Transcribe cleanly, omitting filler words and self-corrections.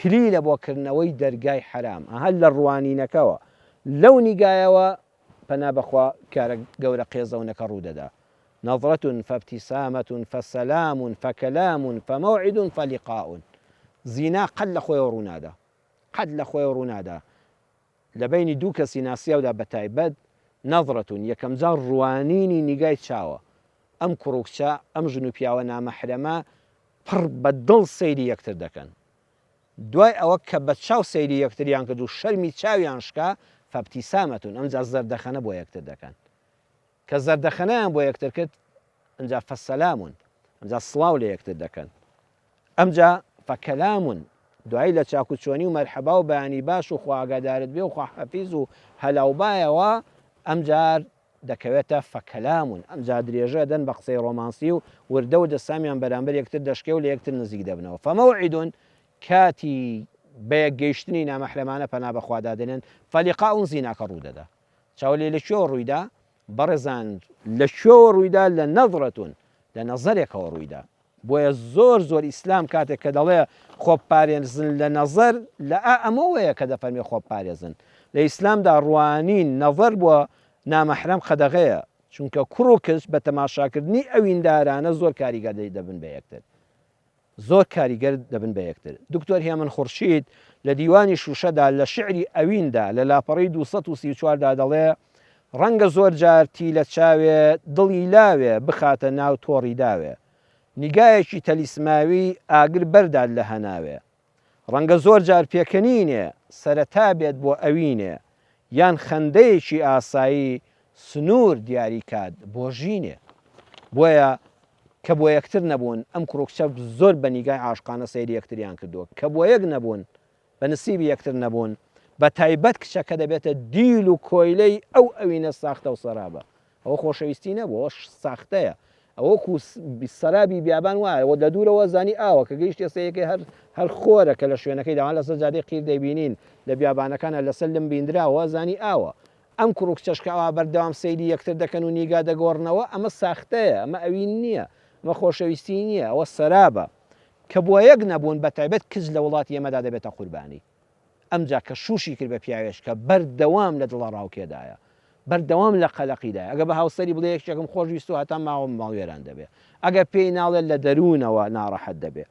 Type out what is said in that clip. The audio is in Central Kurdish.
کلیلە بۆ کردنەوەی دەرگای حەرام، ئەها لە ڕوانینەکەوە، لەو نیگایەوە پەنا بەخوا کارە گەورە قێزەونەکە ڕوودەدا، نظرة فابتسامة فسلام فکلام فموعد فلقاء، زینا قەت لە خۆیەوە ڕوونادا، قەت لە خۆیەوە ڕوونادا، لە بەینی دوو کەسی ناسیاودا بەتایبەت، نظرة، یەکەمجار ڕوانینی نیگای چاوە، ئەم کوڕ و کچە، ئەم ژن و پیاوە نامەحرەمە پڕ بە دڵ سەیری یەکتر دەکەن. دوای ئەوە کە بە چاو سەیری یەکتریان کرد و شەرمی چاویان شکا، فابتسامة، ئەمجا زەردەخەنە بۆ یەکتر دەکەن. کە زەردەخەنەیان بۆ یەکتر کرد، ئەمجا فسلام، ئەمجا سڵاو لە یەکتر دەکەن. ئەمجا فکلام، دوایی لە چاک و چۆنی و مەرحەبا و بەیانی باش و خوا ئاگادارت بێ و خواحافیز و هەلاوبایەوە، ئەمجار دەکەوێتە فکلام، ئەمجا درێژە دەن بە قسەی ڕۆمانسی و وردە وردە سامیان بەرامبەر یەکتر دەشکێ و لە یەکتر نزیک دەبنەوە. فموعد، کاتی بەیەک گەیشتنی نامەحرەمانە پەنا بە خوا دادەنێن، فلقاء، زیناکە ڕوو دەدا. چاو لێ لە کوێوە ڕوویدا؟ بەڕێزان لە کوێوە ڕوویدا؟ لە نظرة، لە نەزەرێکەوە ڕوویدا. بۆیە زۆر زۆر ئیسلام کاتێک کە دەڵێ خۆبپارێزن لە نەزەر لە ئا ئەمەوەیە کە دەفەرمێ خۆبپارێزن. لە ئیسلامدا ڕوانین، نەزەر، بۆ نامەحرەم قەدەغەیە، چونکە کوڕ و کچ بە تەماشاکردنی ئەویندارانە زۆر کاریگەر دەبن بە یەکتر. زۆر کاریگەر دەبن بە یەکتر. دکتۆر هێمن خورشید لە دیوانی شووشەدا لە شیعری ئەویندا لە لاپەڕەی 234 دا دەڵێ، ڕەنگە زۆر جار تیلە چاوێ دڵی لاوێ بخاتە ناو تۆڕی داوێ. نیگایەکی تەلیسماوی ئاگر بەردات لە هەناوێ. ڕەنگە زۆر جار پێکەنینێ سەرەتا بێت بۆ ئەوینێ یان خەندەیەکی ئاسایی سنوور دیاری کات بۆ ژینێ. بۆیە کە بۆ یەکتر نەبوون، ئەم کوڕ و کچە زۆر بە نیگای عاشقانە سەیری یەکتریان کردووە، کە بۆ یەک نەبوون، بە نسیبی یەکتر نەبوون، بە تایبەت کچەکە دەبێتە دیل و کۆیلەی ئەو ئەوینە ساختە و سەرابە. ئەوە خۆشەویستی نەبوو، ئەوە ساختەیە. ئەوە وەکو سەرابی بیابان وایە، وە لە دوورەوە زانی ئاوە، کە گەیشتیە سەیەکەی هەر هەر خۆرە کە لە شوێنەکەی داوان لەسەر جادەی قیر دەیبینین، لە بیابانەکانا لەسەر لم بیندراوە، زانی ئاوە. ئەم کوڕ و کچەش کە ئەوا بەردەوام سەیری یەکتر دەکەن و نیگا دەگۆڕنەوە، ئەمە ساختەیە، ئەمە ئەوین نییە، ئەمە خۆشەویستی نییە، ئەوە سەرابە. کە بۆ یەک نەبوون، بە تایبەت کچ لە وڵاتی ئێمەدا دەبێتە قوربانی. ئەمجا کە شووشی کرد بە پیاوێش کە بەردەوام لە دڵەڕاوکێدایە، بەردەوام لە قەلەقیدایە، ئەگەر بە هاوسەری بڵێ یەکێکم خۆش ویستووە هەتا ماوە ماڵوێران دەبێ، ئەگەر پێی ناڵێ لە دەروونەوە ناڕەحەت دەبێ.